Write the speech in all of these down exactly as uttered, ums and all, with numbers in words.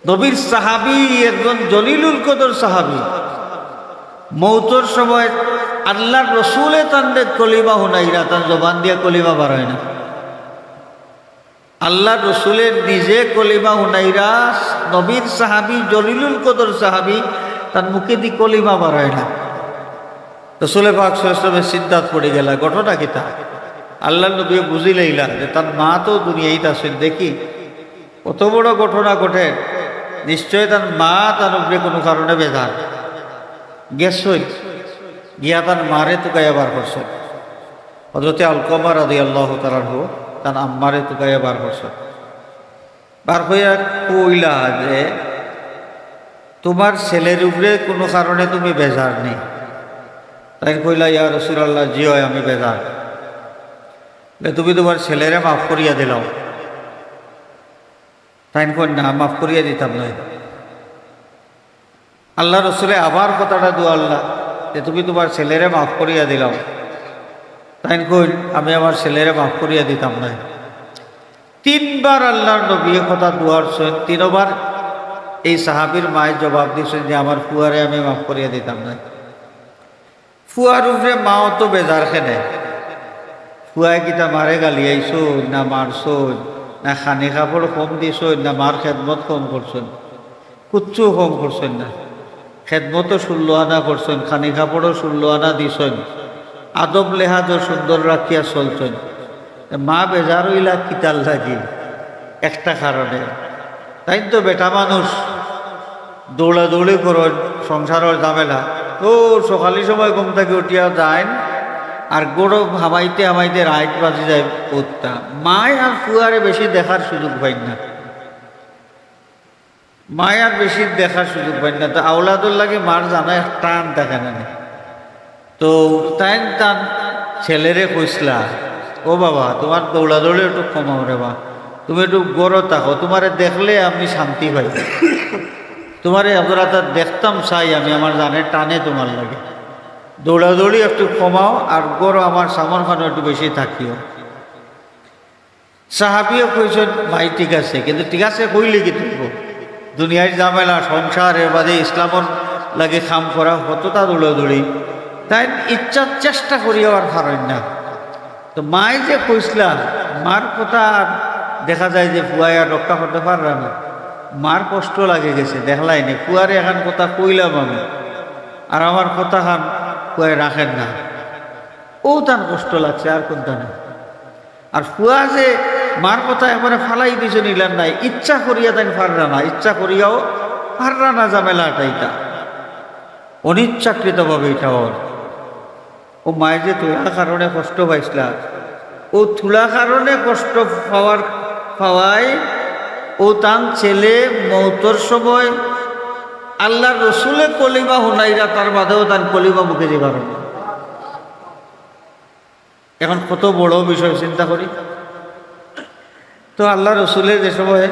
নবীর সাহাবী, একজন জলিলুল কদর সাহাবী, মৌতর সময় আল্লাহর রসুলে তানরে কলিমা হুনাইরা, তান জবান দিয়া কলিমা বার অয় না। আল্লাহর রসুলে নিজে কলিমা হুনাইরা, নবীর সাহাবী, জলিলুল কদর সাহাবী, তান মুখেদি কলিমা বার অয় না। রসুলে পাক সাল্লাল্লাহু আলাইহি ওয়াসাল্লামের সিজদাত পড়ি গেলা। ঘটনা কিতা? আল্লাহর নবী বুঝিলাইলা যে তান মা তো দুনিয়াইত আছইন, দেখি কত বড় ঘটনা ঘটে, নিশ্চয় তান মা তান উপরে কুনু কারণে বেজার। গেছইন, গিয়া তান মারে তুকাইয়া বার করছইন। হযরতে আলকমা রাদিয়াল্লাহু তাআলা আনহু তান আম্মারে তুকাইয়া বার করছইন। বার কইয়া কইলা যে, "তুমার ছেলের উপরে কুনু কারণে তুমি বেজার নি?" তাইন কইলা, "ইয়া রাসূলুল্লাহ, জি অয়, আমি বেজার।" বলে, "তুমি তুমার ছেলেরে মাফ করিয়া দিলাও।" তাইন কইন, "না, মাফ করিয়া দিতাম নায়।" আল্লাহর রসুলে আবার কথাটা দুয়ারলা যে, "তুমি তুমার ছেলেরে মাফ করিয়া দিলাও।" তাইন কইন, "আমি আমার ছেলেরে মাফ করিয়া দিতাম নায়।" তিনবার আল্লাহর নবীয়ে কথা দুয়ারছইন, তিনবার এই সাহাবীর মায়ে জবাব দিছইন যে, "আমার ফুয়ারে আমি মাফ করিয়া দিতাম নায়।" ফুয়ার উপরে মাও তো বেজার কেনে। ফুয়ায় কিতা মারে গালিয়াইছইন, না মারছইন, না খানি কাপড় কম দিছইন, না মার খেদমত কম করছইন? কুচ্ছু কম করছইন না। খেদমতও ষোল্ল আনা করছইন, খানি কাপড়ও ষোল্ল আনা দিছইন, আদব লেহাজও সুন্দর রাখিয়া চলছইন। মা বেজার অইলা কিতার লাগি? একটা কারণে, তাইন তো বেটা মানুষ, দৌড়াদৌড়ি করইন, সংসারর ঝামেলা। তো সকালি সময় ঘুম থাকি উঠিয়া যাইন, আর ঘরো হামাইতে হামাইতে রাইত বাজি যায় উঠতা। মায় আর ফুয়ারে বেশি দেখার সুযোগ পাইন না। মায় আর বেশি দেখার সুযোগ পাইন না। তো আওলাদর লাগি মার জানো এক টান থাকে না নি? তো তাইন তান ছেলেরে কইছলা, "ও বাবা, তুমার দৌড়াদৌড়ি একটু কমাও রে বা, তুমি একটু ঘরো থাকো, তুমারে দেখলে আমি শান্তি পাই, তুমারে একজরাতা দেখতাম চাই আমি, আমার জানে টানে তুমার লাগি। দৌড়াদৌড়ি একটু কমাও, আর ঘরো আমার সামনখানো একটু বেশি থাকিও।" সাহাবীয়ে কইছইন, "ভাই, ঠিক আছে, কিন্তু ঠিক আছে কইলে কিতা অইবো? দুনিয়ার ঝামেলা, সংসার, এর বাদে ইসলামর লাগি কাম করা, কততা দৌড়াদৌড়ি।" তাইন ইচ্ছা চেষ্টা করিয়াও আর পারইন না। তো মায় যে কইছলা, মার কথা আর দেখা যায় যে ফুয়ায় আর রক্ষা করতে পাররা না। মার কষ্ট লাগি গেছে, দেখলায়নি, ফুয়ারে এখান কথা কইলাম আমি, আর আমার কথাখান ফুয়ায় রাখের না। অউ তান কষ্ট লাগছে, আর কুন্তা নায়। আর ফুয়া যে মার কথা একবারে ফালাই দিছইন ইলার নায়, ইচ্ছা করিয়া তাইন পাররা না, ইচ্ছা করিয়াও পাররা না ঝামেলা আটাইতা, অনিচ্ছাকৃতভাবে ইটা অর। অউ মায় যে থুড়া কারণে কষ্ট পাইছলা, অউ থুড়া কারণে কষ্ট পাওয়ার, পাওয়ায় অউ তান ছেলে মৌতর সময় আল্লাহর রসুলে কলিমা হুনাইরা, তার বাদেও তান কলিমা মুখেদি বার অর না। এখন কত বড় বিষয় চিন্তা করি। তো আল্লাহর রসুলে যে সময়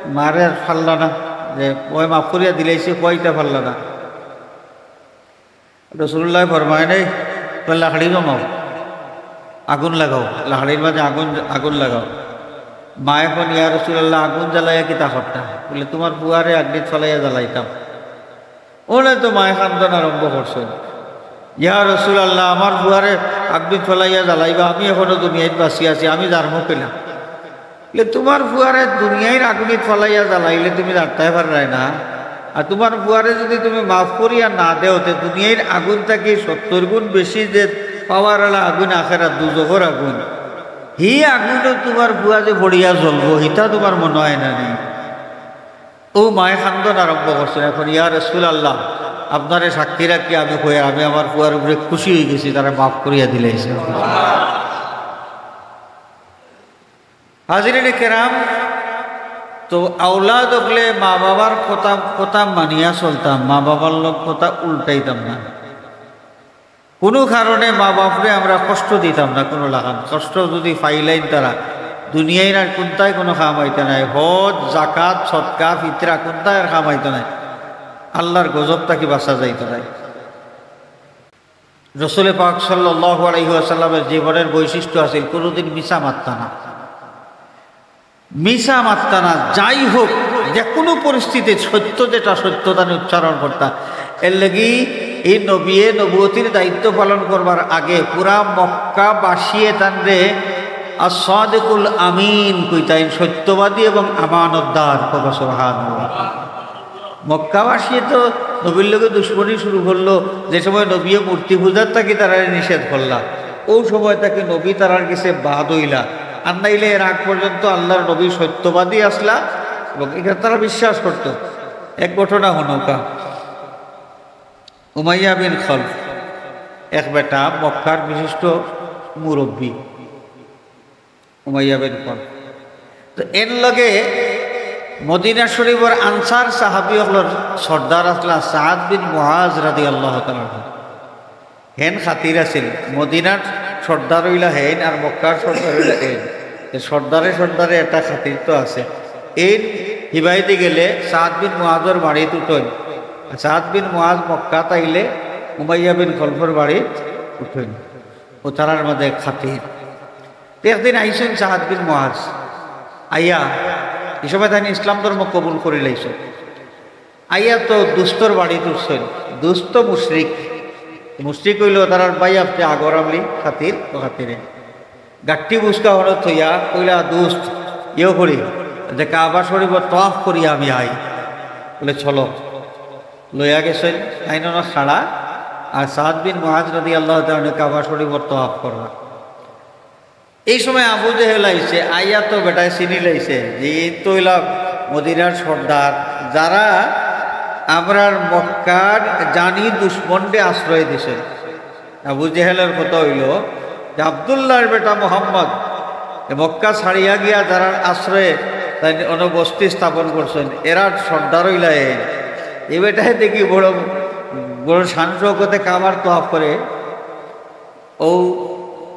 মারে আর পারলা না, যে অয় মাফ করিয়া দিলাইছে, কইতা পারলা না, রসুলুল্লায় ফরমাইন, "এই, লাকড়ি জমাও, আগুন লাগাও, লাকড়ির মাঝে আগুন, আগুন লাগাও।" মায় কইন, "ইয়া রাসূলুল্লাহ, আগুন জ্বালাইয়া কিতা করতা?" বলে, "তুমার ফুয়ারে আগ্নিত ফালাইয়া জ্বালাইতাম।" অনে তো মায় কান্দন আরম্ভ করছইন, "ইয়া রাসূলুল্লাহ, আমার ফুয়ারে আগ্নিত ফালাইয়া জ্বালাইবা, আমি এখনো দুনিয়াত বাঁচি আছি, আমি জারমু কিলা?" বলে, "তুমার ফুয়ারে দুনিয়ার আগুনিত ফালাইয়া জ্বালাইলে তুমি জারতায় পাররায় না, আর তুমার ফুয়ারে যুদি তুমি মাফ করিয়া না দেও, তে দুনিয়ার আগুন থাকি সত্তর গুণ বেশি যে পাওয়ার আলা আগুন আখেরাত, দুজখর আগুন, হি আগুনো তুমার ফুয়া যে পড়িয়া জ্বলবো, হিতা তুমার মনো অয় না নি?" অউ মায় কান্দন আরম্ভ করছইন, এখন, "ইয়া রাসূলুল্লাহ, আপনারে সাক্ষী রাখি আমি কই, আমি আমার ফুয়ার উপরে খুশি অইগেছি, তারে মাফ করিয়া দিলাইছি।" হাজিরিনে কেরাম, তো আওলাদ অকলে মা বাবার কথা, কথা মানিয়া চলতাম, মা বাবার লগ কথা উল্টাইতাম না। কুনু কারণে মা বাপরে আমরা কষ্ট দিতাম না, কুনু লাখান কষ্ট যুদি পাইলাইন তারা, দুনিয়ার আর কুন্তায় কুনু কাম আইতা নায়, হজ, জাকাত, সদকা, ফিতরা কুন্তায় আর কাম আইতা নায়, আল্লাহর গজব থাকি বাঁচা যাইতো নায়। রসুলে পাক সাল্লাল্লাহু আলাইহি ওয়াসাল্লামের জীবনের বৈশিষ্ট্য আছিল কুনুদিন মিছা মাততা না, মিছা মাততা না। যাই হোক, যে কোনো পরিস্থিতিত সত্য যেটা, সত্য তানে উচ্চারণ করতা। এর লাগি এই নবিয়ে নবুয়তির দায়িত্ব পালন করবার আগে পুরা মক্কাবাসীয়ে তানরে আস-সাদিকুল আমিন কইতা, সত্যবাদী এবং আমানতদার। কও সুবহানাল্লাহ। মক্কাবাসীয়ে তো নবীর লগে দুশমনি শুরু করলো, যে সময় নবিয়ে মূর্তি পূজার থাকি তারারে নিষেধ করলা, অউ সময় থাকি নবী তারার গেছে বাদ অইলা। আর নাইলে এর আগ পর্যন্ত আল্লাহর নবী সত্যবাদী আছলা এবং ইখান তারা বিশ্বাস করত। এক ঘটনা হুনউক্কা, উমাইয়া বিন খলফ, এক বেটা মক্কার বিশিষ্ট মুরব্বী, উমাইয়া বিন খলফ। তো এন লগে মদিনা শরীফর আনসার সাহাবী অকলর সর্দার আছলা সাদ বিন মুআজ রাদিয়াল্লাহু তাআলা আনহু। হেন খাতির আছিল, মদিনার সর্দার অইলা হেন আর মক্কার সর্দার অইলা হেন। তে সর্দারে সর্দারে একটা খাতির তো আছে। এইন হিবাইদি গেলে সাদ বিন মুআজর বাড়িত উঠইন, আর সাদ বিন মুআজ মক্কাত আইলে উমাইয়া বিন খলফর বাড়িত উঠইন। অউ তারার মাঝে খাতির। তে একদিন আইছইন সাদ বিন মুআজ, আইয়া, ই সময় তাইন ইসলাম ধর্ম কবুল করিলাইছইন। আইয়া তো দুস্তর বাড়িত উঠছইন, দুস্ত মুশরিক। মুশরিক অইলো তারার ভাই আপনে আগর আমলি খাতির, অউ খাতিরে। গাট্টি বুসকা হনো থইয়া কইলা, "দুস্ত, ইয়ে করি, যে কাবা শরীফর তওয়াফ করি আমি আই।" বলে, "চলো।" লইয়া গেছইন, তাইন অনো খাড়া, আর সাদ বিন মুআজ রাদিয়াল্লাহু তাআলা আনহু কাবা শরীফর তওয়াফ কররা। এই সময় আবু জেহেল আইছে, আইয়া তো বেটায় চিনিলাইছে যে এই তো অইলা মদিনার সর্দার, যারা আমরার মক্কার জানি দুশমনরে আশ্রয় দিছে। আবু জেহেলর কথা অইলো যে আব্দুল্লাহর বেটা মোহাম্মদ এ মক্কা ছাড়িয়া গিয়া যারার আশ্রয়ে তাইন অনো বসতি স্থাপন করছইন, এরার সর্দার অইলা এ। এই বেটায় দেখি বড়, বড় শান শওকতে কাবার তওয়াফ করে। অউ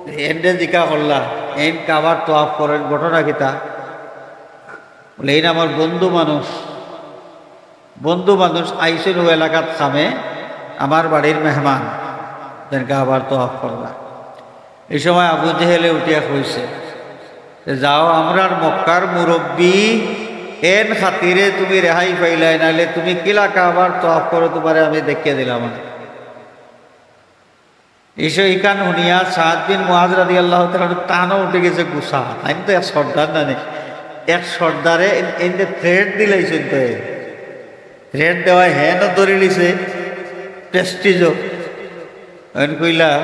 এনরে জিকা করলা, "এইন কাবার তওয়াফ করইন, ঘটনা কিতা?" বলে, "এইন আমার বন্ধু মানুষ, বন্ধু মানুষ আইছইন অউ এলাকাত কামে, আমার বাড়ির মেহমান, যেন কাবার তওয়াফ করলা।" এই সময় আবু জেহেলে উঠিয়া কইছে যে, "যাও, আমরার মক্কার মুরব্বী, এন খাতিরে তুমি রেহাই পাইলায়, নাইলে তুমি কিলা কাবার তওয়াফ করো, তুমারে আমি দেখিয়া দিলাম না।" ইসো ইখান হুনিয়া সাদ বিন মুআজ রাদিয়াল্লাহু তাআলা আনহু তানও উঠি গেছে গুসা। তাইন তো এক সর্দার নানি, এক সর্দারে এন-, এনরে threat দিলাইছইন তো এ। Threat দেওয়ায় হেনও ধরিলিছে, prestige-ও। এন কইলা,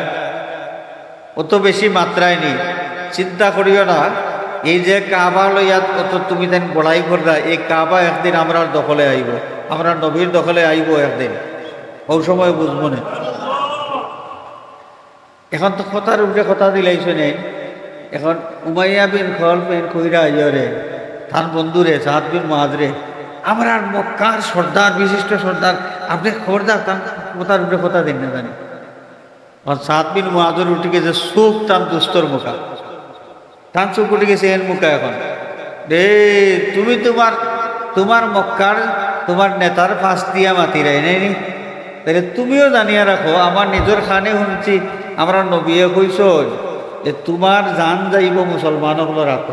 "অত বেশি মাতরায় নি, চিন্তা করিও না, এই যে কাবা লইয়া অত তুমি তাইন বড়াই কররা, এই কাবা একদিন আমরার দখলে আইবো, আমরার নবীর দখলে আইবো একদিন, অউ সময় বুঝমুনে।" এখন তো কথার উপরে কথা দিলাইছইন। এখন উমাইয়া বিন খলফ এন কইরা আইয়ো রে, তান বন্ধুরে, সাদ বিন মুআজরে, "আমরার মক্কার সর্দার, বিশিষ্ট সর্দার, আপনে খবরদার তান কথার উপরে কথা দিন না জানি।" আর সাদ বিন মুআজর উঠি গেছে চউখ তান দুস্তর মুখা। তান চউখ উঠি গেছে এন মুখা এখন। "রে, তুমি তুমার, তুমার মক্কার, তুমার নেতার পাশ দিয়া মাতিরায় নায় নি? তাইলে তুমিও জানিয়া রাখো, আমার নিজর কানে হুনছি, আমরার নবীয়ে কইছইন যে তুমার জান যাইবো মুসলমান অকলর আতো।"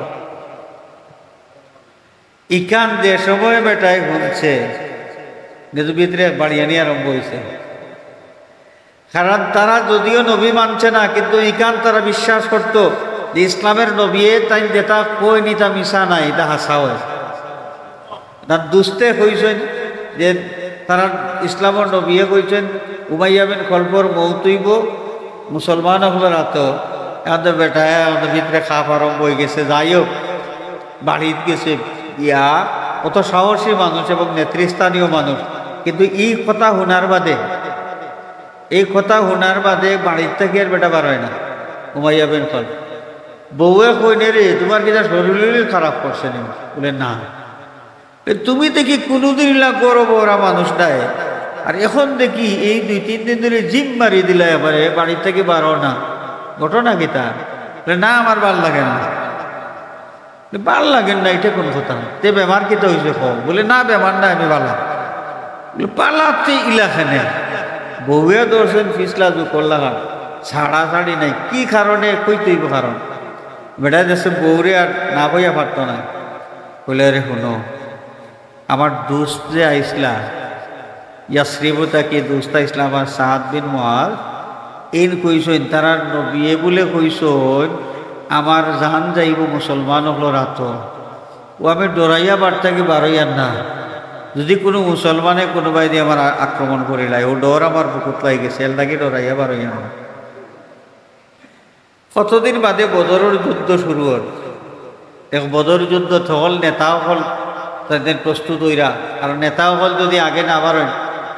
ইখান যে সময় বেটায় হুনছে, নিজর ভিতরে বাড়িয়ানি আরম্ভ অইছে। কারণ তারা যদিও নবী মানছে না, কিন্তু ইখান তারা বিশ্বাস করতো যে ইসলামের নবীয়ে তাইন যেটা কইন ইটা মিছা নায়, ইটা হাছা অয়। তান দুস্তে কইছইন যে তারা ইসলামের নবীয়ে কইছইন, "উমাইয়া বিন খলফর মউত অইবো মুসলমান অকলর আতো।" এখন তো বেটায়, এখন তো ভিতরে খাপ আরম্ভ অই গেছে। যাই হোক, বাড়িত গেছে, ইয়া, অত সাহসী মানুষ এবং নেতৃস্থানীয় মানুষ, কিন্তু ই কথা হুনার বাদে এই কথা হুনার বাদে বাড়ির থাকি আর বেটা বার অয় না, উমাইয়া বিন খলফ। বউয়ে কইন, "রে, তুমার কিতা শরীর খারাপ করছে নি?" বলে, "না।" "এ, তুমি দেখি কুনুদিন ইলা গরব অরা মানুষ নায়, আর এখন দেখি এই দুই তিন দিন ধরি জিম মারি দিলা, এবারে বাড়ির থাকি বারো না, ঘটনা কিতা?" বলে, "না, আমার ভালা লাগে না।" বলে, "ভালা লাগে না, ইটা কুন কথা? তে বেমার কিতা অইছে কও?" বলে, "না, বেমার নায়, আমি ভালা।" বলে, "ভালা তে ইলা কেনে?" বউয়ে ধরছইন, ফিছলা জুকর লাখান, ছাড়াছাড়ি নাই। কি কারণে? কইতে অইবো কারণ। বেটায় দেখছে বউরে আর না কইয়া পারতো না। কইলে, "রে হুনো, আমার দোস্ত যে আইসলা, ইয়াসরিব থাকি দোস্ত আইসলা আমার সাদ বিন মুআজ, এইন কইছইন, তারার নবীয়ে বুলে কইছইন, "আমার জান যাইবো মুসলমান অকলর আতো।" ও আমি ডরাইয়া বাড়ি থাকি বারইয়ার না, যুদি কুনু মুসলমানে কুনুবায়দি আমার আ-, আক্রমণ করিলায়, ও ডর আমার বুকুত লাগি গেছে, এর লাগি ডরাইয়া বারইয়ার না। কতদিন বাদে বদরর যুদ্ধ শুরু অইল। এক বদর যুদ্ধত হকল নেতা হকল তাদের প্রস্তুত অইরা, কারণ নেতা হকল যুদি আগে না বারইন,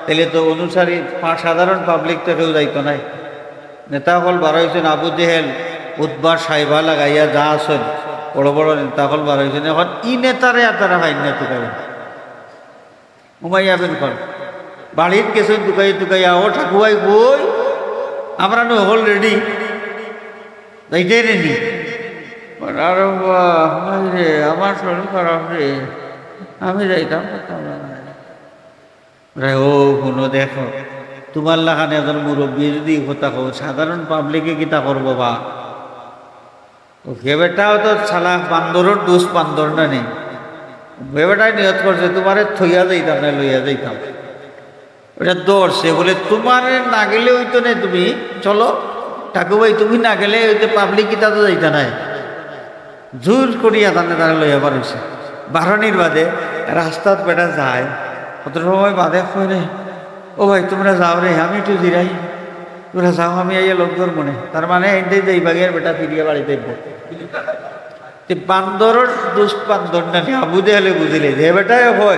তাইলে তো অনুসারী পা-, সাধারণ পাবলিক তো কেউ যাইতো নায়। নেতা হকল বারইছইন, আবু জেহেল, উতবা, সাইবা লাগাইয়া যা আছইন, বড় বড় নেতা হকল বারইছইন। এখন ই নেতারে আর তারা পাইন না তুকাইন। উমাইয়া বিন খলফ বাড়িত গেছইন তুকাইয়া তুকাইয়া, "ও ঠাকুভাই কই? আমরা নু হকল রেডি, যাইতে রেডি।" "আরে বাবা, হায় রে, আমার শরীর খারাপ রে, আমি যাইতাম পারতাম না।" রে, ও হুনো দেখো, তুমার লাখান একজন মুরব্বী যুদি ই কথা কও, সাধারণ পাবলিকে কিতা করবো বা? ও হে বেটা, ও তো শালা বান্দরর দোস্ত, বান্দর না নি? হে বেটায় নিয়ত করছে, "তুমারে থইয়া যাইতাম না, লইয়া যাইতাম।" ওটা ধরছে, বুলে, "তুমারে না গেলে অইতো নায়, তুমি চলো, ঠাকুভাই, তুমি না গেলে অইতে পাবলিক কিতা তো যাইতা নায়।" জোর করিয়া তানে তারা লইয়া বারইছে। বারনির বাদে রাস্তাত বেটা যায়, কত সময় বাদে কয় রে, "ও ভাই, তুমরা যাও রে, আমি একটু জিরাই, তুমরা যাও, আমি আইয়া লগ ধরমু নে।" তার মানে এইটাই যাইবাগি আর বেটা ফিরিয়া বাড়িত আইবো। তে বান্দরর দোস্ত বান্দর না নি, আবু জেহেলে বুঝিলে যে বেটায় কয়,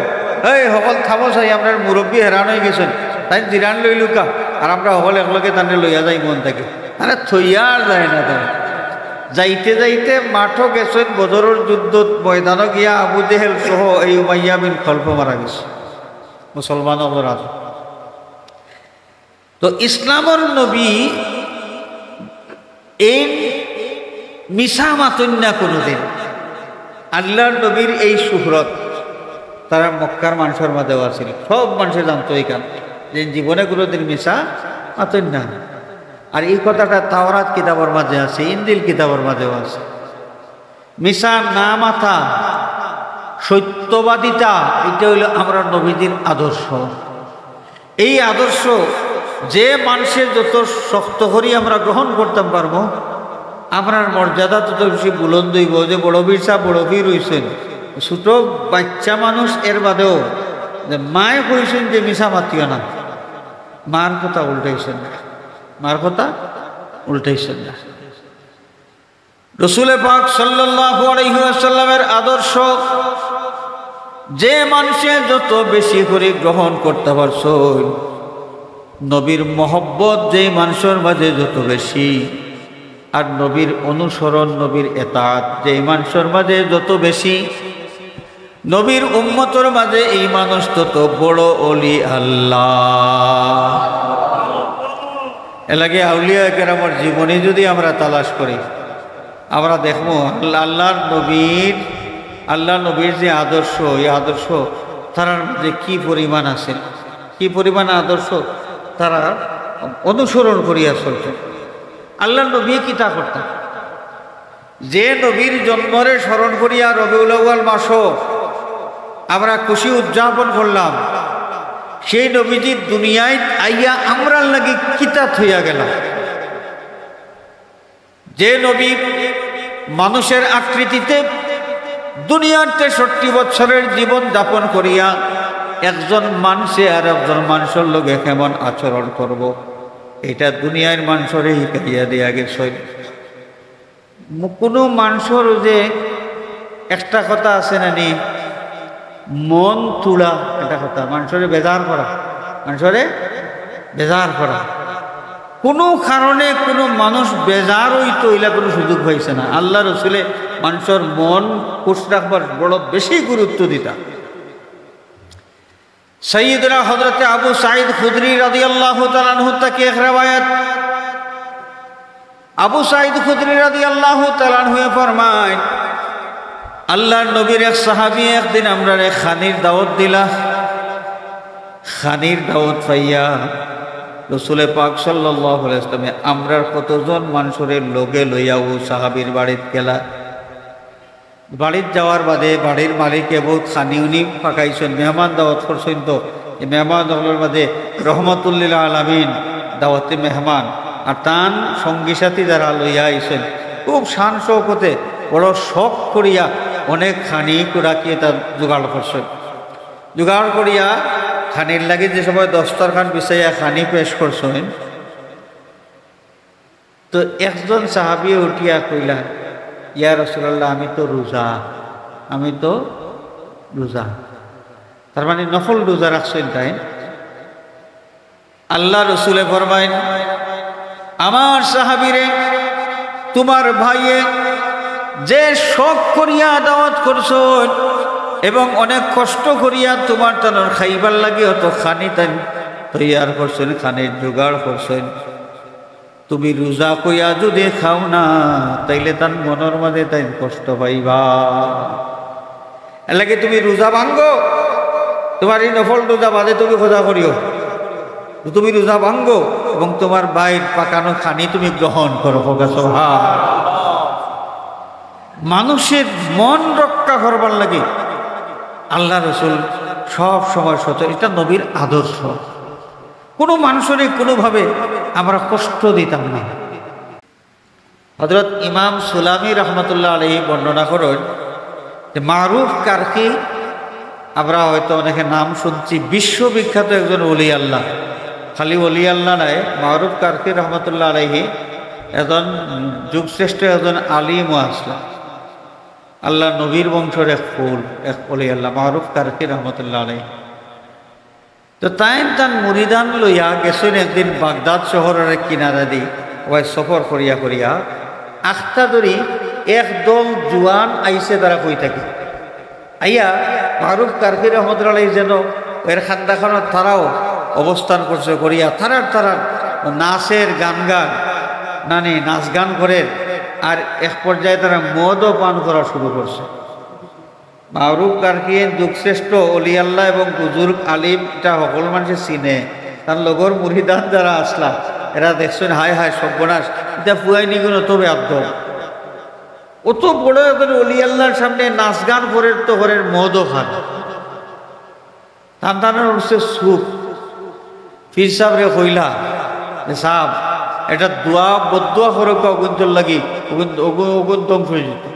"এই হকল থামো চাই, আমরার মুরব্বী হেরান অইগেছইন, তাইন জিরান লইলউক্কা, আর আমরা হকল একলগে তানে লইয়া যাইমু অন থাকি।" আরে থইয়া আর যায় না তারা। যাইতে যাইতে মাঠো গেছইন, বদরর যুদ্ধত ময়দানো গিয়া আবু জেহেল সহ এই উমাইয়া বিন খলফ মারা গেছে। মুসলমান অপরাধ। তো ইসলামর নবী এইন মিছা মাতইন না কুনুদিন। আল্লার নবীর এই শুহরত তারা মক্কার মানষর মাঝেও আছিল, সব মানষে জানতো ইখান যে জীবনে কুনুদিন মিছা মাতইন না। আর ই কথাটা তাওরাত কিতাবর মাঝে আছে, ইনজিল কিতাবর মাঝেও আছে। মিছা না মাতা, সত্যবাদিতা, ইটা অইলো আমরার নবীজির আদর্শ। এই আদর্শ যে মানষে যত শক্ত করি আমরা গ্রহণ করতাম পারমু, আমরার মর্যাদা তত বেশি বুলন্দ অইবো। যে বড় পীর সাব বড় পীর অইছইন, ছোট বাইচ্চা মানুষ এর বাদেও যে মায় কইছইন যে মিছা মাতিও না, মার কথা উল্টাইছইন না, মার কথা উল্টাইছইন না। রসুলে পাক সাল্লাল্লাহু আলাইহি ওয়াসাল্লামের আদর্শ যে মানষে যত বেশি করি গ্রহণ করতা পারছইন, নবীর মহব্বত যেই মানষর মাঝে যত বেশি, আর নবীর অনুসরণ, নবীর এতাআত যেই মানষর মাঝে যত বেশি, নবীর উম্মতর মাঝে এই মানুষ তত বড় অলি আল্লাহ। এর লাগি আউলিয়া কেরামর জীবনী যুদি আমরা তালাশ করি, আমরা দেখমু আল্লাহ, আল্লার নবীর, আল্লার নবীর যে আদর্শ, এই আদর্শ তারার মাঝে কি পরিমাণ আছে, কি পরিমাণ আদর্শ তারা অনুসরণ করিয়া চলতো। আল্লার নবী কিতা করতা? যে নবীর জন্মরে স্মরণ করিয়া রবিউল আউয়াল মাসো আমরা খুশি উদযাপন করলাম, সেই নবীজি দুনিয়াত আইয়া আমরার লাগি কিতা থইয়া গেলা? যে নবী মানুষের আকৃতিতে দুনিয়ার তেষট্টি বছরের জীবন যাপন করিয়া একজন মানষে আর একজন মানষর লগে কেমন আচরণ করবো, এটা দুনিয়ার মানষরে হিকাইয়া দিয়া গেছইন। ম-, কুনু মানষর যে একটা কথা আছে না নি, মন তুড়া একটা কথা, মানষরে বেজার করা, মানষরে বেজার করা। কুনু কারণে কুনু মানুষ বেজার অইতো, ইলা কুনু সুযোগ পাইছে না। আল্লার রসুলে মানষর মন খুশ রাখবার বড় বেশি গুরুত্ব দিতা। সাইয়্যিদুনা হযরতে আবু সাঈদ খুদরি রাদিয়াল্লাহু তাআলা আনহু থাকি এক রেওয়ায়াত, আবু সাঈদ খুদরি রাদিয়াল্লাহু তাআলা আনহুয়ে ফরমাইন, আল্লার নবীর এক সাহাবী একদিন আমরারে খানির দাওয়াত দিলা। খানির দাওয়াত পাইয়া রসুলে পাক সাল্লাল্লাহু আলাইহি ওয়াসাল্লামে আমরার কতজন মানষরে লগে লইয়া অউ সাহাবীর বাড়িত গেলা। বাড়িত যাওয়ার বাদে বাড়ির মালিকে বউত খানি উনি পাকাইছইন, মেহমান দাওয়াত করছইন। তো এই মেহমান অকলর বাদে রহমতুল্লিল আলামিন দাওয়াতি মেহমান, আর তান সঙ্গী সাথী যারা লইয়া আইছইন, খুব শান শৌকতে বড় শখ করিয়া অনেক খানি কুড়াকি এটা জোগাড় করছইন। জোগাড় করিয়া খানির লাগি যে সময় দস্তরখান বিছাইয়া খানি পেশ করছইন, তো একজন সাহাবিয়ে উঠিয়া কইলা, "ইয়া রাসূলুল্লাহ, আমি তো রোজা, আমি তো রোজা।" তার মানে নফল রোজা রাখছইন তাইন। আল্লাহ রসুলে ফরমাইন, "আমার সাহাবিরে, তুমার ভাইয়ে যে শখ করিয়া দাওয়াত করছইন এবং অনেক কষ্ট করিয়া তুমার তানর খাইবার লাগি অত খানি তাইন তৈয়ার করছইন, খানির জোগাড় করছইন, তুমি রোজা কইয়া যদি খাও না, তাইলে তান মনর মাঝে তাইন কষ্ট পাইবা। এর লাগি তুমি রোজা ভাঙ্গো, তুমার এই নফল রোজা বাদে তুমি খোদা করিও, তুমি রোজা ভাঙ্গো এবং তুমার ভাইর পাকানো খানি তুমি গ্রহণ করো।" কউক্কা সুবহান। মানুষের মন রক্ষা করবার লাগি আল্লাহ রসুল সব সময় সচেতন। এটা নবীর আদর্শ। কোনো মানুষরে কোনোভাবে আমরা কষ্ট দিতাম না। হযরত ইমাম সুলামী রহমতুল্লাহ আলাইহি বর্ণনা করেন যে মারুফ কারখি, আমরা হয়তো অনেকে নাম শুনছি, বিশ্ববিখ্যাত একজন ওলি আল্লাহ। খালি ওলি আল্লাহ নয়, মারুফ কারখি রহমতুল্লাহ আলাইহি একজন যুগশ্রেষ্ঠ একজন আলিমও আসলা। আল্লাহ নবীর বংশর এক ফুল, এক ওলি আল্লাহ মারুফ কারখি রহমতুল্লাহ আলাইহি। তো তাইন তান মুরিদান লইয়া গেছইন একদিন বাগদাদ শহরর এক কিনারা দি, ওই সফর করিয়া করিয়া আখতা ধরি এক দল জুয়ান আইছে তারা কই থাকি। আইয়া মারুফ কারখি রহমতুল্লাহ আলাইহি যেন এর খান্দাখানো তারাও অবস্থান করছে করিয়া তারার তারার নাচের গান গান নানি নাচ গান করের। আর এক পর্যায়ে তারা মদও পান করা শুরু করছে। মারুফ কারখি যুগশ্রেষ্ঠ অলি আল্লাহ এবং বুজুর্গ আলিম, এটা সকল মানুষে চিনে। তার লগর মুরিদান যারা আসলা, এরা দেখছইন, "হায় হায়, সর্বনাশ, এটা ফুয়াইনি গুণ তো বেয়াদব।" অত বড় একজন অলি আল্লাহর সামনে নাচ গান করের তো করের, মদও খান। তান তানর উঠছে সুখ। পীর সাহেবরে কইলা যে, "সাহেব, এটা দোয়া, বদদোয়া করউক্কা অগুইন্তর লাগি, অগুইন, অগু-, অগুইন ধ্বংস অইযিতো।"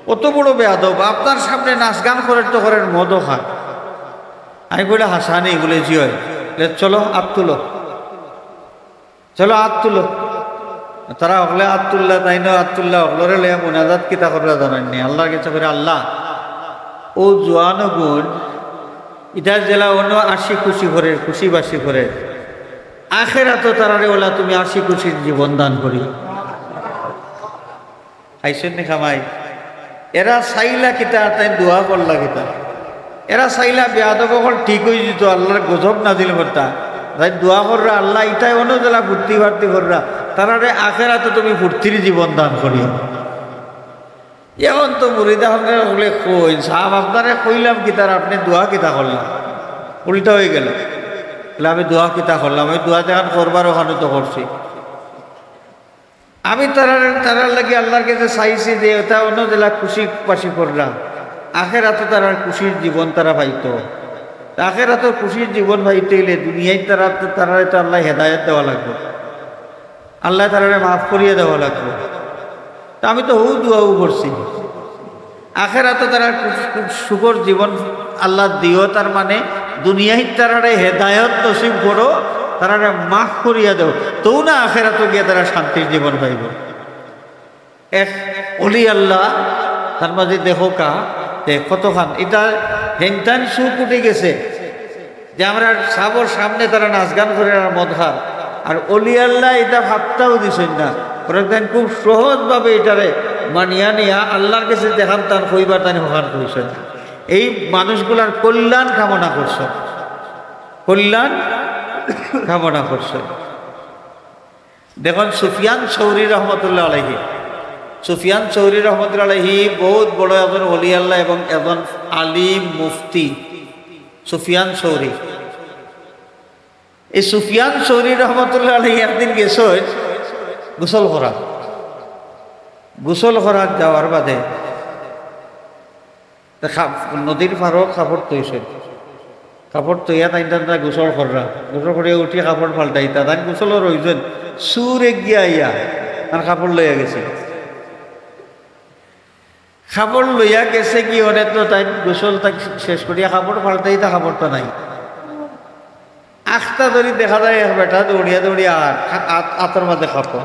"অত বড় বেয়াদব, আপনার সামনে নাচ গান করের তো করের, মদও খার।" আমি কইলা, "হাছানি?" বলে, "জি অয়।" বলে, "চলো, আত তুলো, চলো, আত তুলো।" তারা হকলে আত তুললা, তাইনও আত তুললা, হকলরে লইয়া মোনাজাত কিতা কররা জানইননি? আল্লাহর কাছে কইরা, "আল্লাহ, অউ জুয়ান অগুইন, ইটা যেলা অনো হাসি খুশি করের, খুশি বাসি করের, আখেরাতো তারারে অলা তুমি হাসি খুশির জীবন দান করিও।" খাইছইননি কামাই? এরা চাইলা কিতা, তাইন দোয়া করলা কিতা? এরা চাইলা বেয়াদব অকল ঠিক অইযিতো, আল্লাহর গজব নাজিল করতা। তাইন দোয়া কররা, "আল্লাহ, ইটায় অনো যেলা ফুর্তি ফার্তি কররা, তারারে আখেরাতো তুমি ফুর্তির জীবন দান করিও।" এখন তো মুরিদা হকলে কইন, "সাব, আপনারে কইলাম কিতা, আপনে দোয়া কিতা করলা?" উল্টা অইগেলো। বলে, "আমি দোয়া কিতা করলাম? আমি দোয়া যেখান করবার অখানো তো করছি।" আমি তারার, তারার লাগি আল্লাহর কাছে চাইছি যে ইটা অনো যেলা খুশি বাসি কররা, আখেরাতো তারার খুশির জীবন তারা পাইতো। আখেরাতো খুশির জীবন পাইতে অইলে দুনিয়াত তারা, তারারে তো আল্লায় হেদায়েত দেওয়া লাগবো, আল্লায় তারারে মাফ করিয়া দেওয়া লাগবো। তে আমি তো হউ দোয়াও করছি। আখেরাতো তারার খুব, খুব সুখর জীবন আল্লাহ দিও, তার মানে দুনিয়াত তারারে হেদায়েত নসিব করো, তারারে মাফ করিয়া দেও, তবু না আখেরাতো গিয়া তারা শান্তির জীবন পাইবো। এক অলি আল্লাহ, তার মাঝে দেখউক্কা, তে কতখান, ইটা হেনতান সুখ উঠি গেছে। যে আমরার সাবর সামনে তারা নাচ গান করের আর মদ খার, আর অলি আল্লাহ ইটা পাত্তাও দিছইন না। করেকজন খুব সহজভাবে ইটারে মানিয়া নিয়া আল্লাহর কাছে যেখান তান কইবার তান হখান কইছইন। এই মানুষগুলার কল্যাণ কামনা করছইন, কল্যাণ কামনা করছইন। দেখইন সুফিয়ান সৌরি রহমতুল্লাহ আলাইহি, সুফিয়ান সৌরি রহমতুল্লাহ আলাইহি বউত বড় একজন অলি আল্লাহ এবং একজন আলিম মুফতি। সুফিয়ান সৌরি, এই সুফিয়ান সৌরি রহমতুল্লাহ আলাইহি একদিন গেছইন গোসল করাত। গোসল করাত যাওয়ার বাদে তে খা-, নদীর পারো কাপড় থইছইন। কাপড় থইয়া তাইন তান গোসল কররা। গোসল করিয়া উঠি কাপড় পাল্টাইতা। তাইন গোসলও রইছইন। চুর এগিয়া আইয়া তান কাপড় লইয়া গেছে। কাপড় লইয়া গেছে কি, অনে তো তাইন গোসল তাক শেষ করিয়া কাপড় পাল্টাইতা, কাপড়টা নাই। আখতা ধরি দেখা যায় এক বেটা দৌড়িয়া দৌড়িয়া আর আত-, আতর মাঝে কাপড়।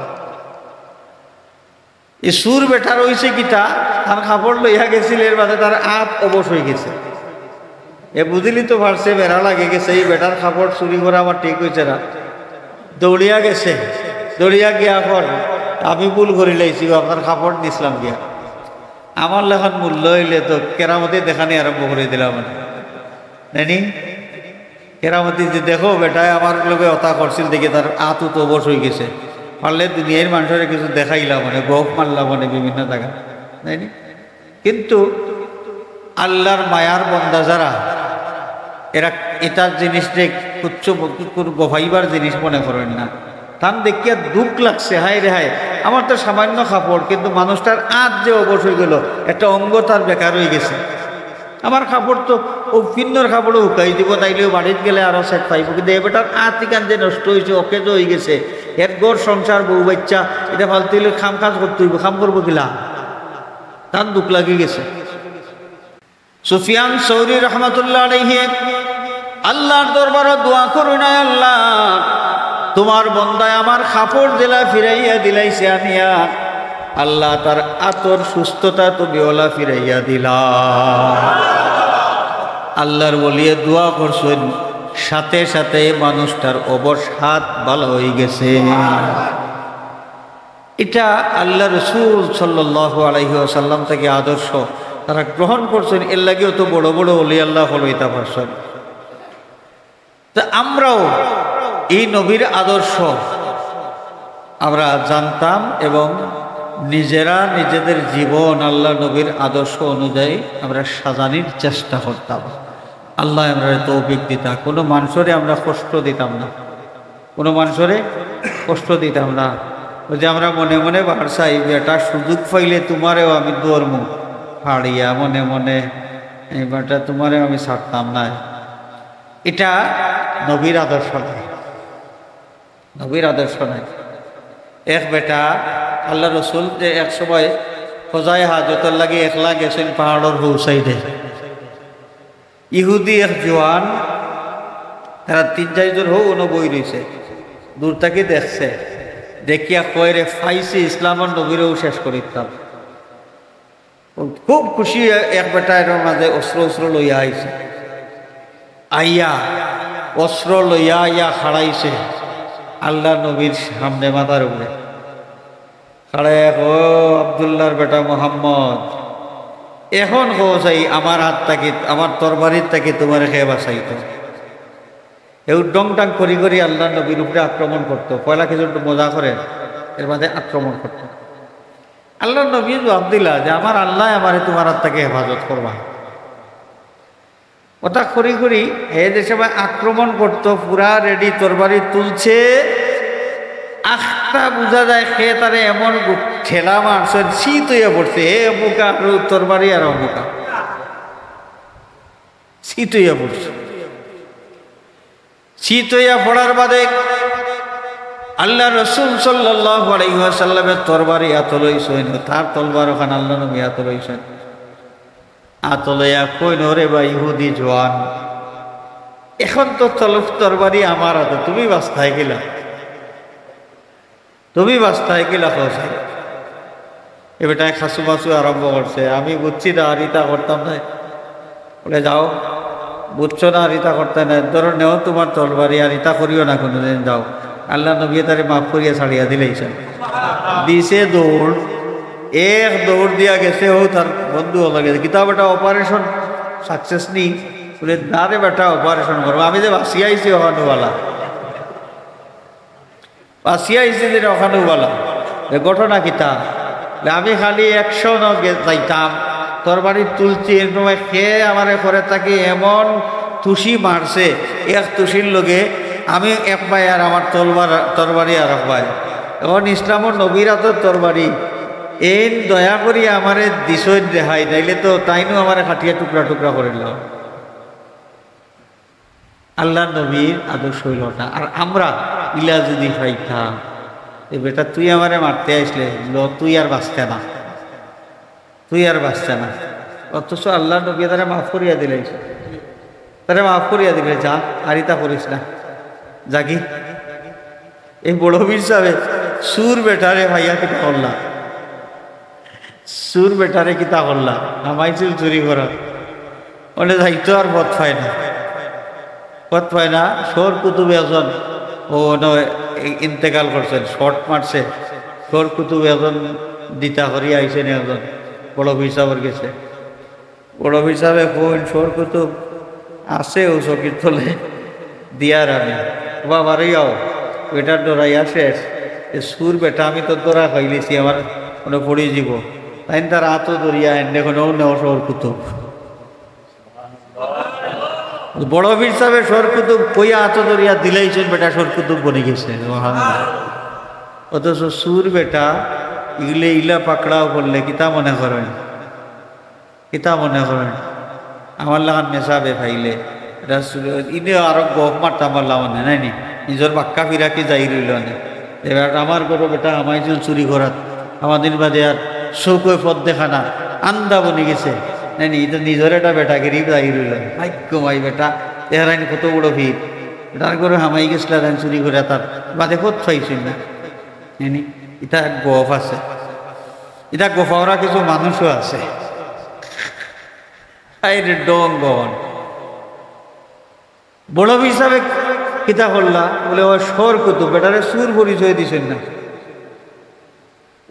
এই চুর বেটার অইছে কিতা, তার কাপড় লইয়া গেছিল, এর বাদে তার আত অবশ অই গেছে। এ বুঝিলি তো পারছে, বেড়া লাগি গেছে, এই বেটার কাপড় চুরি করা আমার ঠিক অইছে না। দৌড়িয়া গেছে, দৌড়িয়া গিয়া কর, "আমি ভুল করিলাইছি, আপনার কাপড় নিছলাম গিয়া।" আমার লাখান মূল্য অইলে তো কেরামতি দেখানি আরম্ভ করি দিলাম, নায়নি? কেরামতি যে, "দেখো, বেটায় আমার লগে অতা করছিল, দেখি তার আত তো অবশ অই গেছে, পারলে দুনিয়ার মানষরে কিছু দেখাইলাম, মানে গফ মারলাম, মানে বিভিন্ন জাগা", নায়নি? কিন্তু আল্লার মায়ার বন্দা যারা, এরা ইতার জিনিসরে কুচ্ছ, কুনো গফাইবার জিনিস মনে করইন না। তান দেখিয়া দুখ লাগছে, "হায় রে হায়, আমার তো সামান্য কাপড়, কিন্তু মানুষটার আত যে অবশ অই গেল, একটা অঙ্গ তার বেকার অই গেছে। আমার কাপড় তো অউ ফিন্দর কাপড়ও হুকাই দিব, তাইলেও বাড়িত গেলে আরো ছেক পাইব, কিন্তু এ বেটার আত ইখান যে নষ্ট অইছে, অকেজো অই গেছে, এর ঘর সংসার, বউ বাচ্চা, ইতা ফালতে অইলে কাম কাজ করতে অইব, কাম করব কিলা?" তান দুখ লাগি গেছে। সুফিয়ান সৌরি রহমতুল্লাহ আলাইহি আল্লার দরবারো দোয়া করইন, "আয় আল্লাহ, তুমার বন্দায় আমার কাপড় যেলা ফিরাইয়া দিলাইছে আনিয়া, আল্লাহ তার আতর সুস্থতা তুমি অলা ফিরাইয়া দিলা।" আল্লার ওলিয়ে দোয়া করছইন, সাথে সাথে মানুষটার অবশ আত ভালা অই গেছে। ইটা আল্লার রসুল সাল্লাল্লাহু আলাইহি ওয়াসাল্লাম থাকি আদর্শ তারা গ্রহণ করছইন, এর লাগিও তো বড় বড় অলি আল্লাহ অকল অইতা পারছইন। তে আমরাও এই নবীর আদর্শ আমরা জানতাম এবং নিজেরা নিজেদের জীবন আল্লার নবীর আদর্শ অনুযায়ী আমরা সাজানির চেষ্টা করতাম। আল্লায় আমরারে তৌফিক দিতা, কুনু মানষরে আমরা কষ্ট দিতাম না। কুনু মানষরে কষ্ট দিতাম না। অউ যে আমরা মনে মনে বার চাই, "বেটা, সুযোগ পাইলে তুমারেও আমি ধরমু ফাড়িয়া, মনে মনে, এই বেটা, তুমারেও আমি ছাড়তাম নায়।" ইটা নবীর আদর্শ নায়, নবীর আদর্শ নায়। এক বেটা, আল্লার রসুল যে এক সময় কজায়ে হাজতর লাগি একলা গেছইন পাহাড়র হউ সাইডে, ইহুদি এক জোয়ান, তারা তিন চাইরজন হউ অনো বই রইছে, দূর থাকি দেখছে, দেখিয়া কয়, "রে, পাইছি, ইসলামর নবীরেও শেষ করি দিতাম।" খুব খুশি অইয়া এক বেটা এর মাঝে অস্ত্র অস্ত্র লইয়া আইছে, আইয়া অস্ত্র লইয়া আইয়া খাড়াইছে আল্লার নবীর সামনে মাথার উপরে। খাড়াইয়া কয়, "ও আব্দুল্লাহর বেটা মোহাম্মদ, এখন কও চাই, আমার আত থাকি, আমার তরবারির থাকি তুমারে কে বাঁচাইতো?" এও ডং ডাং করি করি আল্লার নবীর উপরে আক্রমণ করতো। পয়লা কিছু একটু মজা করে, এর বাদে আক্রমণ করতো। আল্লার নবী জবাব দিলা যে, "আমার আল্লায় আমারে তুমার আত থাকি হেফাজত করবা।" অতা করি করি হে যে সময় আক্রমণ করতো, পুরা রেডি, তরবারি তুলছে, আখতা বুঝা যায়, হে তারে এমন গু-, ঠেলা মারছে, চিত অইয়া পড়ছে, হে অমুকা আর তরবারি আর অমুকা, চিত অইয়া পড়ছে। চিত অইয়া পড়ার বাদে আল্লার রসুল সাল্লাল্লাহু আলাইহি ওয়াসাল্লামে তরবারি আতো লইছইন, তার তলবার অখান আল্লার নবী আতো লইছইন। আতো লইয়া কইন, "ওরে বা ইহুদি জোয়ান, এখন তো তলব তরবারি আমার আতো, তুমি বাঁচতায় কিলা? তুমি বাঁচতায় কিলা কও চাই?" এ বেটায় খাসু মাসু আরম্ভ করছে, "আমি বুঝছি না, আর ইতা করতাম নায়।" বলে, "যাও, বুঝছো না, আর ইতা করতায় নায়, ধরো নেও তুমার তরবারি, আর ইতা করিও না কুনুদিন, যাও।" আল্লার নবীয়ে তারে মাফ করিয়া ছাড়িয়া দিলাইছইন। দিছে দৌড়, এক দৌড় দিয়া গেছে, অউ তার বন্ধু অকলর গেছে। কিতা বেটা, operation success নি? বলে, "না রে বেটা, operation করবো, আমি যে বাঁচিয়া আইছি অখানউ বালা।" বাঁচিয়া আইছি যে অখানউ বালা। এ ঘটনা কিতা? বলে, "আমি খালি একশো ন গে-, যাইতাম, তরবারি তুলছি, এর সময় কে আমারে করে থাকি এমন তুষি মারছে, এক তুষির লগে আমি এক বায় আর আমার তলবার, তরবারি আর এক বায়। এখন ইসলামর নবীর আতর তরবারি, এইন দয়া করি আমারে দিছইন রেহাই, নাইলে তো তাইনও আমারে কাটিয়া টুকরা টুকরা করিলাম। আল্লাহর নবীর আদর্শ অইল ওটা। আর আমরা ইলা যুদি পাইতাম, "এ বেটা, তুই আমারে মারতে আইছলে, ল, তুই আর বাঁচতে না, তুই আর বাঁচতে না।" অথচ আল্লাহর নবী তারে মাফ করিয়া দিলাইছইন, তারে মাফ করিয়া দিলে, "যা, আর ইতা করিস না, যাগি।" এই বড় পীর সাহেবে চুর বেটারে পাইয়া কিতা করলা? চুর বেটারে কিতা করলা? হামাইছিল চুরি করা, অনে যাইতো আর পথ পায় না, পথ পায় না। শহর কুতুব একজন, ও অনো ইন্তেকাল করছেন, শর্ট মারছে। শহর কুতুব একজন দিতা করি আইছেন একজন বড় পীর সাহেবর গেছে। বড় পীর সাহেবে কইন, "শহর কুতুব আছে ও চকির তলে, দিয়ার আমি।" "বাবা রে, আও, বেটার ডরাইয়া শেষ। এ চুর বেটা, আমি তো ধরা খাইলিছি, আমার মনে পড়ি যাব।" তাইন তার আতো ধরিয়া এনে কইন, "ও নেও শহর কুতুব।" বড় পীর সাহেবে শহর কুতুব কইয়া আতো ধরিয়া দিলাইছইন, বেটা শহর কুতুব বনি গেছে। সুবহানাল্লাহ। অথচ চুর বেটা ইগলে ইলা পাকড়াও করলে কিতা মনে করেন? কিতা মনে করেন? আমার লাখান মেসাবে পাইলে, এটা চুরি, ইনে আরো গফ মারতাম পারলাম অনে, নায় নি? নিজর বাক্কা ফিরাকি যাই রইল অনে। এবার আমার ঘরো বেটা হামাইছইন চুরি করাত, আমাদের বাদে আর চউখে পথ দেখা না, আন্দা বনি গেছে, নায় নি? ইটা নিজর একটা বেটাগিরি যাই রইল। ভাগ্য মাই বেটা, এরাইন কত বড় পীর, এটার ঘরো হামাই গেছলা, তাইন চুরি করাত, তার বাদে পথ পাইছইন না, নায় নি? ইটা এক গফ আছে, ইটা গফ করা কিছু মানুষও আছে। আইরে ডঙ্গন। বড় পীর সাহেবে কিতা করলা? বলে, "ও শহর কুতুব, বেটারে চুর পরিচয় দিছইন না।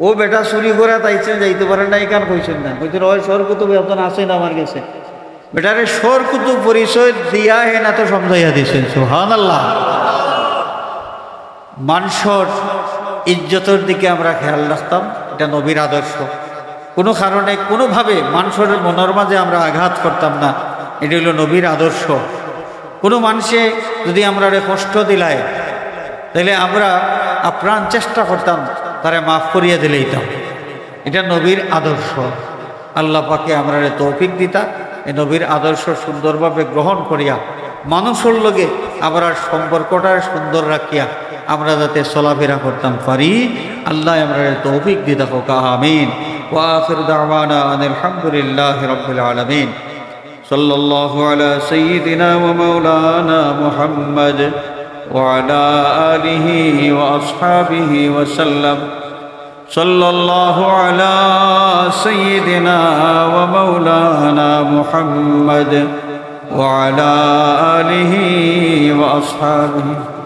ও বেটা চুরি করাত আইছইন, যাইতো পারেন না, ইখান কইছইন না।" কইছইন, "ও শহর কুতুব একজন আছইন আমার গেছে।" বেটারে শহর কুতুব পরিচয় দিয়া হে না তো সমঝাইয়া দিছইন। সুবহানাল্লাহ। মানষর ইজ্জতর দিকে আমরা খেয়াল রাখতাম, এটা নবীর আদর্শ। কোনো কারণে, কোনোভাবে মানষর মনর মাঝে আমরা আঘাত করতাম না, এটা হইল নবীর আদর্শ। কোনো মানষে যদি আমরারে কষ্ট দিলায়, তাইলে আমরা আপ্রাণ চেষ্টা করতাম তারে মাফ করিয়া দিলাইতাম। এটা নবীর আদর্শ। আল্লাহ পাকে আমরারে তৌফিক দিতা, এই নবীর আদর্শ সুন্দরভাবে গ্রহণ করিয়া, মানষর লগে আমরার সম্পর্কটা সুন্দর রাখিয়া আমরা যাতে চলাফেরা করতাম পারি, আল্লাহ আমরারে তৌফিক দিতা হোক, আমিন। ওয়া আখিরু দাওয়ানা আনিল হামদুলিল্লাহি রাব্বিল আলামিন। صلى الله على سيدنا ومولانا محمد وعلى آله وأصحابه وسلم. صلى الله على سيدنا ومولانا محمد وعلى آله وأصحابه.